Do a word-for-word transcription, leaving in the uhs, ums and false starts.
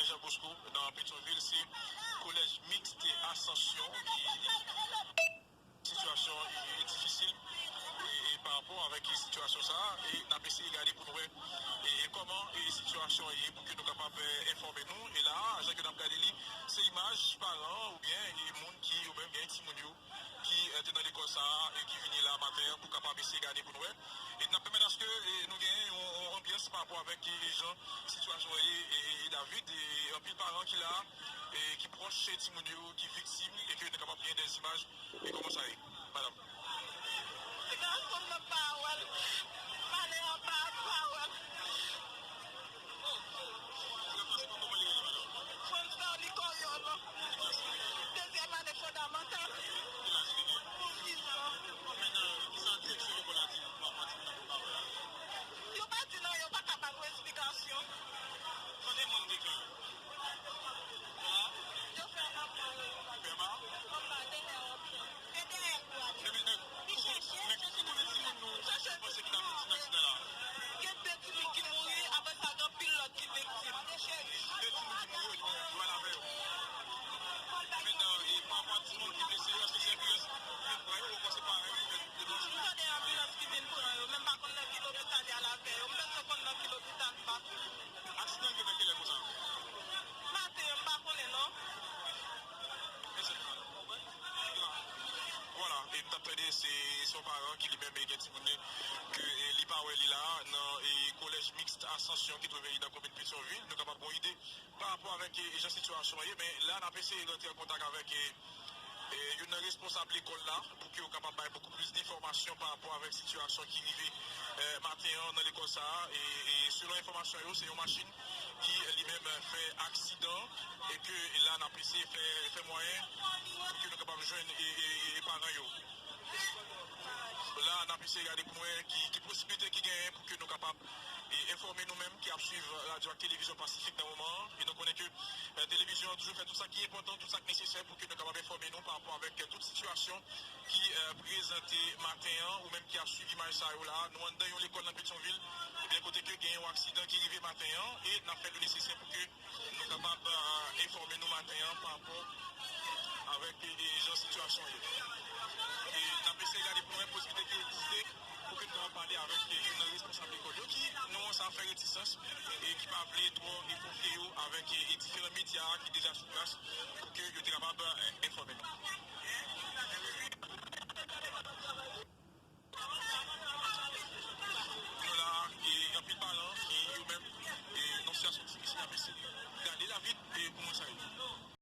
Jean Bosco nan Petyonvil, se Collège Mixte Ascension ki sitiyasyon e, e difisil e, e pa rapò avèk sitiyasyon sa a, e n ap eseye gade pou n wè e, e kòman e sitiyasyon ye pou ke nou kapab e, enfòme nou. E la a, jan ke n ap gade li, se imaj paran oubyen e moun ki yo menm gen timoun yo ki e, te nan lekòl sa a e ki vini la maten an pou kapab eseye gade pou n wè. E n ap pèmèt aske e, nou gen yon, yon anbyans pa rapò avèk e, e jan sitiyasyon an ye e, e, e David, e anpil paran ki la e ki pwòch timoun yo ki viktim e ke nou kapab gen dè imaj. E kòman sa ye, madanm? Ti gason nan pa wè l. Pale anba pa wè l. Franz Ferlicorion, dezyèm ane fondamantal. Pou sis an. Yo pa di non, yo pa ka ba nou esplikasyon. Yo fè anba. Anba, dèyè. Li chèche, li chèche nan mwen. Gen de timoun ki mouri, apre sa gen anpil lòt ki viktim. De timoun ki mouri, yo, yo al avè yo. Men, e, pa rapò a timoun ki blese yo, èske se anbilans ki vin pran yo, oubyen se paran yo ki fè debòche? M tande anbilans ki vin pran yo, men m pa konn nan ki lopital y al avè yo. M bezwen konn nan ki lopital m pa konn. Aksidan an rive nan kilè konsa? Maten an, m pa konnen non. Vwala, e m t ap tande, se se yon paran ki li menm gen timoun li ke e, li pa wè li la nan e, Collège Mixte Ascension ki twouve li nan komin Petyonvil. Nou kapab gon ide pa rapò avèk e, jan sitiyasyon an ye, men la n ap eseye rantre an kontak avèk e, e, youn nan responsab lekòl la pou ke yo kapab bay bokou plis enfòmasyon pa rapò avèk sitiyasyon ki rive e, maten an nan lekòl sa a. E, e selon enfòmasyon yo, se yon machin ki li menm fè aksidan e ke la n ap eseye fè, fè mwayen pou ke nou kapab jwenn e, e, e paran yo. La n ap eseye gade pou nou wè ki, ki posiblite ki genyen pou ke nou kapab e, enfòme nou menm ki ap swiv radyo ak televizyon Pasifik nan moman an. E nou konnen ke e, televizyon an toujou fè tout sa ki enpòtan, tout sa ki nesesè pou ke nou kapab enfòme nou pa rapò avèk e, tout sitiyasyon ki e, prezante maten an, ou menm ki ap swiv imaj sa yo la. Nou anndan yon lekòl nan Petyonvil, ebyen kote ke gen yon aksidan ki rive maten an, e n ap fè le nesesè pou ke nou kapab e, enfòme nou maten an pa rapò avèk e, e, jan sitiyasyon ye. E n ap eseye gade pou nou wè posiblite ki egziste pou ke nou kapab pale avèk e, youn nan responsab lekòl yo ki, nan moman sa, fè retisans e ki pa vle twò e, konfye yo avèk e, e diferan medya ki deja sou plas pou ke yo te kapab e, enfòme nou.